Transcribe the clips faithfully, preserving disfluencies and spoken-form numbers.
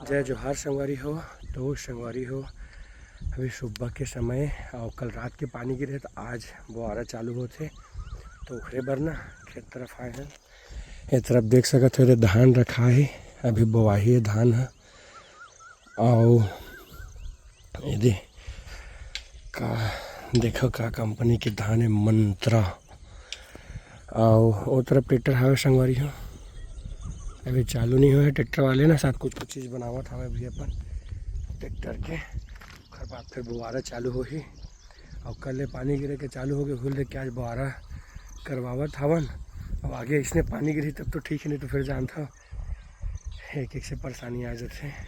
जय जोहार संगवारी हो। तो संगवारी हो, अभी सुबह के समय और कल रात के पानी गिरे, तो आज बोआरा चालू होथे, तो ओखरे बर ना खेत तरफ आए हैं। ये तरफ देख सकत हो, एदे धान रखा है, अभी बोआही है धान है। और ये दे का, देखो का कंपनी के धान है, मंत्रा। और वो तरफ ट्रैक्टर हावे संगवारी हो, अभी चालू नहीं हुआ है। ट्रैक्टर वाले ना साथ कुछ कुछ चीज़ बनावत हवे अभी अपन ट्रैक्टर के, ओकर बाद फिर बोआरा चालू होही। और कल ले पानी गिरे के चालू हो गए, भूल दे के आज बोआरा करवावत हवन। अब आगे इसने पानी गिरी तब तो ठीक है, नहीं तो फिर जानता हो एक एक से परेशानी आ जाते हैं।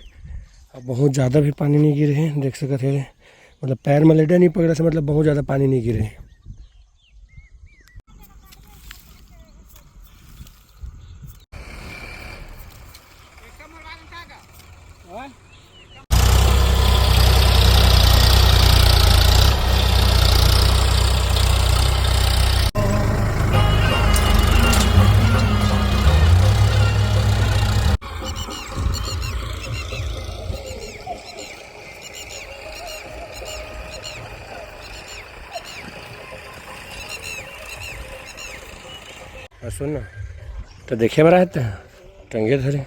अब बहुत ज़्यादा भी पानी नहीं गिरे हैं, देख सकत है, मतलब पैर में लेटे नहीं पकड़ा से, मतलब बहुत ज़्यादा पानी नहीं गिरे हैं। और सुन ना, तो देखे बर आए ते टंगे धरे,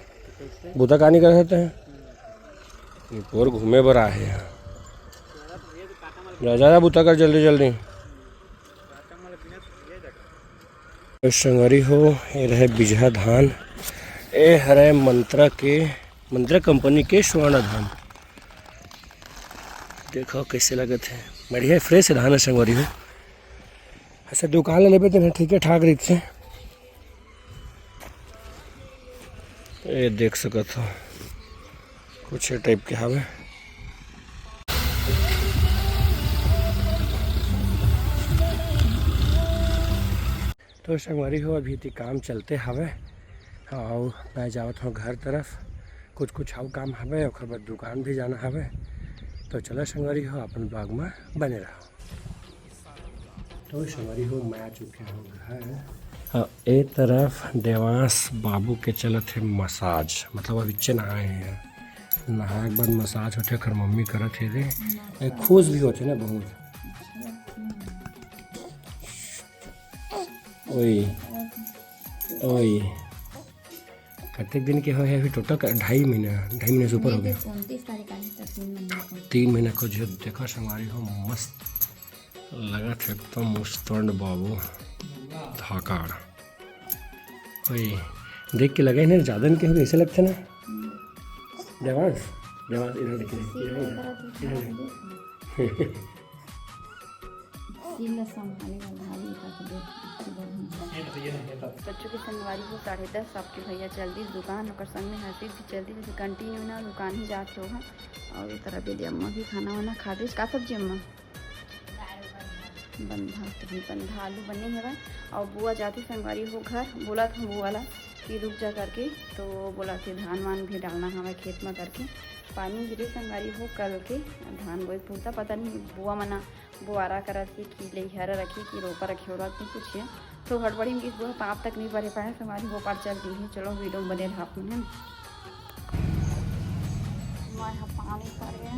बुता का नहीं कर सकते हैं। ये पोर घूमे बर आए हैं। जा, जा, जा, बुता कर जल्दी जल्दी। तो संगवारी हो, ये रहे बिजहा धान, ए हरे मंत्रा के, मंत्रा कंपनी के स्वर्ण धान। देखो कैसे लगत है, बढ़िया फ्रेश धान है संगवारी हो। ऐसे दुकान ले लेबे तो ठीक ठाक रहिथे। ये देख सकत हो, कुछ टाइप के हवे। तो संगवारी हो, अभी ती काम चलते हवे, और मैं जावत हूँ घर तरफ, कुछ कुछ अउ काम हवे, ओकर बाद दुकान भी जाना हवे। तो चलो संगवारी हो, अपन ब्लॉग में बने रहो। तो संगवारी हो, मैं आ चुके हूँ घर। हाँ, ए तरफ देवांश बाबू के चलत है मसाज, मतलब अभी नहाए हैं, नहाए के बाद मसाज होते, ओकर मम्मी करत है रे। ए, खुश भी होते ना बहुत। ओए, ओए, कतेक दिन के हो है अभी टोटल का? ढाई महीना, ढाई महीना से ऊपर हो गया। उनतीस तारीख आ गई तो तीन महीना को। तीन महीना को जो देखो संगवारी हो, मस्त लगत है एकदम मुस्तंड बाबू धाकाड़। ओए, देख के लगे ना, ज्यादा इनके हो गए, ऐसे लगते ना। देवांश, देवांश इधर देखिए, इधर, इधर। सील ला संभाले वाला भारी का तो देख, इतनी बड़ी। बच्चों के संगवारी हो, साढ़े दस, आपके भैया चल दी दुकान, ओकर संग में हर्षित भी चल दी, जैसे कंटिन्यू ना दुकान ही जात हो। और ये तरह भी अम्मा भी खाना वाना खा रही। का सब्जी अम्मा? बंधा, तो भी बंधा आलू बने हवय। और बुआ जाती संगवारी हो घर, बोला था बुआ ला कि रुक जा करके, तो बोला थे धान वान भी डालना हवय खेत में करके। पानी गिरे संगवारी हो कल के, धान बोए पुरता, पता नहीं बुआ मना बोआरा करत हे कि लेहरा रखी कि रोपा रखी, ओला तो पूछिए। तो हड़बड़ी में इस बुआ पाप तक नहीं भरे पाए, संगवारी हो पार चल दी है। चलो वीडियो में बने रहा आप मन, है ना? मैं यहाँ पानी पड़ गया।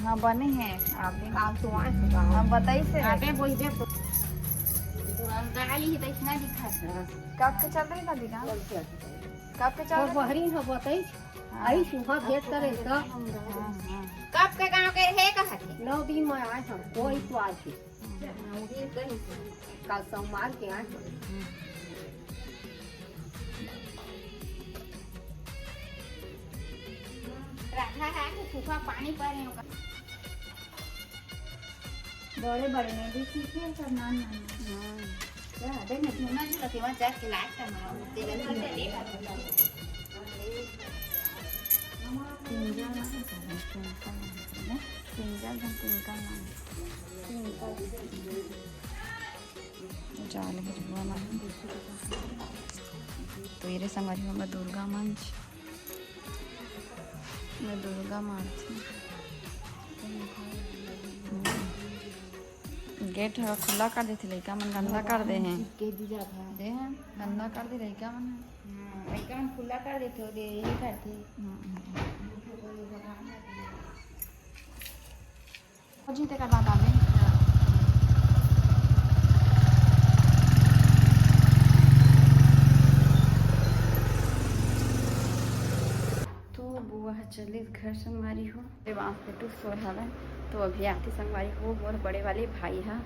हाँ, बने हैं। आप भी आप तो आए हो। हम बताई से। अबे बोल दे तो। तो हम गाली ही तो इतना दिखा था। कब के चल रही दादी गाँव? कब के चल और रही? बहरी हो बताई। हाँ। आई सुहा भेंट करे तो। हाँ, हाँ। कब के गाँव के है कहा थे? नौ दिन में आए हम, कोई तो आज ही। हाँ, वो भी कहीं से। कल सोमवार के आए हम। रहा है कि सूखा पानी पड़े होगा। बड़े बड़े में भी ठीक है, सब नान नान में। हाँ। क्या? देख ना, तू ना जो रखे, वहाँ जाके लाइट का मारो, तेरे अंदर से ले आ। पिंजर ना है, पिंजर ना है, पिंजर ना है, पिंजर ना है। जाल गिरवा मन। तो ये रे संगवारी हो, दुर्गा मंच, मैं दुर्गा मारती हूँ। गेट ह खुला कर देथे, लइका मन गंदा कर दे हे। चिपके दी जात हे। दे हे, गंदा कर दे लइका मन। हाँ, लइका मन खुला कर देथे, दे यही करथे। जी, तेकर बाद आबे। तो बुआ ह चलिस घर संगवारी हो, देवांश बेटू सोए हवय। तो अभी आती संगवारी हो मोर बड़े वाले भाई ह।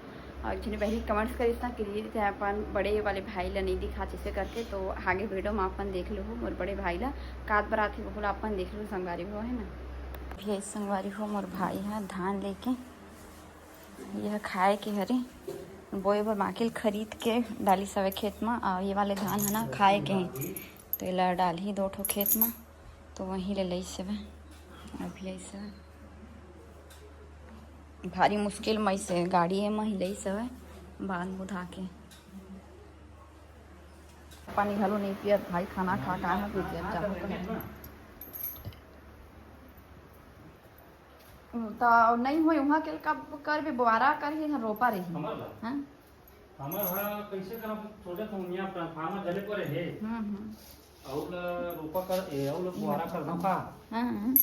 और जिन्हें पहले कमेंट्स करिस ना कि दीदी ते अपन बड़े वाले भाई ला नहीं दिखा जैसे करके, तो आगे वीडियो में अपन देख लो मोर बड़े भाई ला कात बरात ही बहुला अपन देख लो संगवारी हो, है ना। अभी संगवारी हो मोर भाई ह धान लेके यह खाए के हरे, बोए बर माकिल खरीद के डाली सवे खेत में। और ये वाले धान है ना खाए के हैं, तो एला डालही दो ठो खेत में, तो वहीं ले लई सवे। अभी ऐसे भारी मुश्किल में से गाड़ी में ही लई सवे, बांध बुधा के। पानी घलो नहीं पियत भाई, खाना खा का है पियत जाओ। तो नहीं होई वहाँ के कब करबे, बोआरा करही, यहाँ रोपा रही। हमर ला? हाँ? हमर हा कैसे करब? सोचत हूँ, यहाँ ट्रांसफार्मर जले पड़े हे। हम्म, हम्म। अउ ला रोपा कर, ए, अउ ला बोआरा कर दो का? हाँ, हाँ।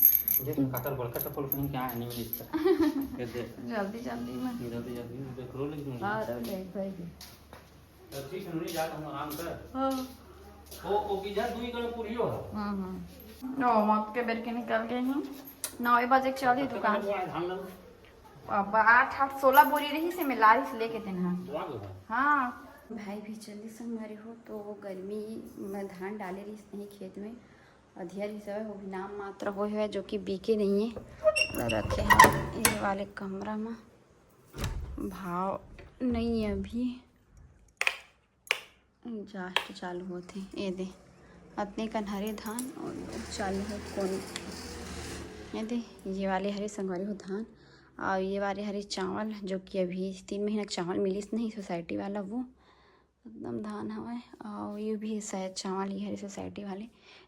देख, काकर बड़का चप्पल पहन के आए नहीं मिलता। ये देख। जल्दी, जल्दी में। जल्दी, जल्दी में देख लो, लेकिन हाँ, तो देख भाई जी। ठीक है, नहीं जाता हूँ, आराम कर। हाँ। ओ, ओ, की जा, तू ही कर, पूरी हो। हाँ, हाँ। ओ, मौत के बेर के निकल गए हैं। नौ बजे चली दुकान। अब आठ, आठ, सोलह बोरी रही से मैं लारिस लेके तेन हा। हाँ। भाई भी चली संगवारी हो, तो गर्मी में धान डाले रही नहीं खेत में, अधिया रही सब, वो भी नाम मात्र हो है, जो कि बीके नहीं है, रखे हैं ये वाले कमरा में। भाव नहीं है अभी। Just चालू होत हे, ये दे, अतने कन हरे धान और चालू होत कोन, ये दे, ये वाले हरे संगवारी हो धान, और ये वाले हरे चावल, जो कि अभी तीन महीना के चावल मिलिस नहीं सोसाइटी वाला, वो एकदम धान हवय। और ये भी शायद चावल ही हरे सोसाइटी वाले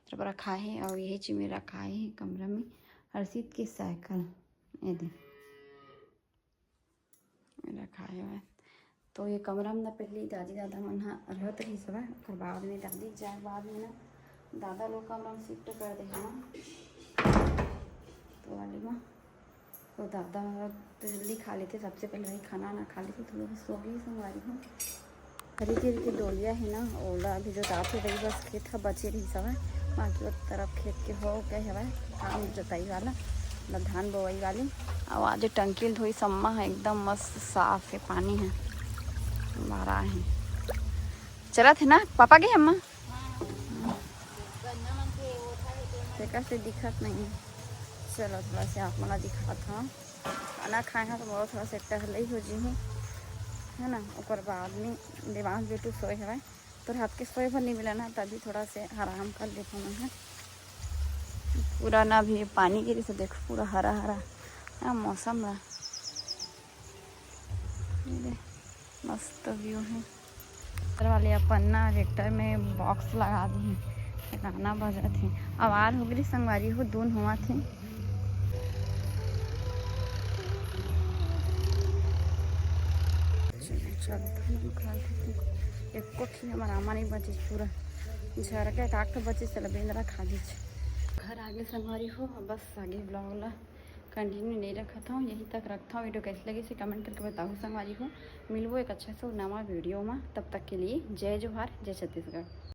तरफ रखा है, और यही चीज में रखा है कमरा में हर्षित के साइकिल, ये दे। रखाए हवय। तो ये कमरा में ना पहले दादी दादा मन ह रहत रहिस हवय, ओकर बाद में दादी के जाए के बाद में ना दादा लोग कमरा में शिफ्ट कर दे हवय। तो वाली में तो दादा ह तो जल्दी खा लेथे, सबसे पहले वही खाना ना खा लेथे, तो लोग सो गई संगवारी हो। हरी के डोलिया है ना, ओला अभी जो जात हे वही बस खेत ह बचे रहिस हवय, बाकी वो तरफ खेत के हो गए हवय काम जोताई वाला, मतलब धान बोवाई वाली। अउ आज टंकी ल धोई सम्मा ह, एकदम मस्त साफ है, पानी है भरा है। चलत है ना पापा के अम्मा, तेकर से दिखत नहीं है। चलो थोड़ा से आप मन ला दिखात हूँ। खाना खाए हैं तो बहुत थोड़ा से टहलई हो जी है ना, ओकर बाद में देवांश बेटू सोए हवय। तो रात के सोए भर नहीं मिला ना, तभी थोड़ा से आराम कर लेते हैं। पूरा ना अभी पानी गिरी से देखो, पूरा हरा हरा ना मौसम ला। ये दे, मस्त व्यू है। घर वाले अपन ना ट्रैक्टर में बॉक्स लगा दी है, गाना बजत है। आवार हो गई संगवारी हो, दून हुआ थे। चल, चल, एको ठी हमर आमा नहीं बचे, पूरा झरके काट के बचे, चल बेंदरा खा दीच। घर आगे संगवारी हो, बस आगे ब्लॉग ला कंटिन्यू नहीं रखत हूँ, यहीं तक रखता हूँ। वीडियो कैसे लगे से कमेंट करके बताओ संगवारी हो। मिलबो एक अच्छा से नवा वीडियो में, तब तक के लिए जय जोहार, जय छत्तीसगढ़।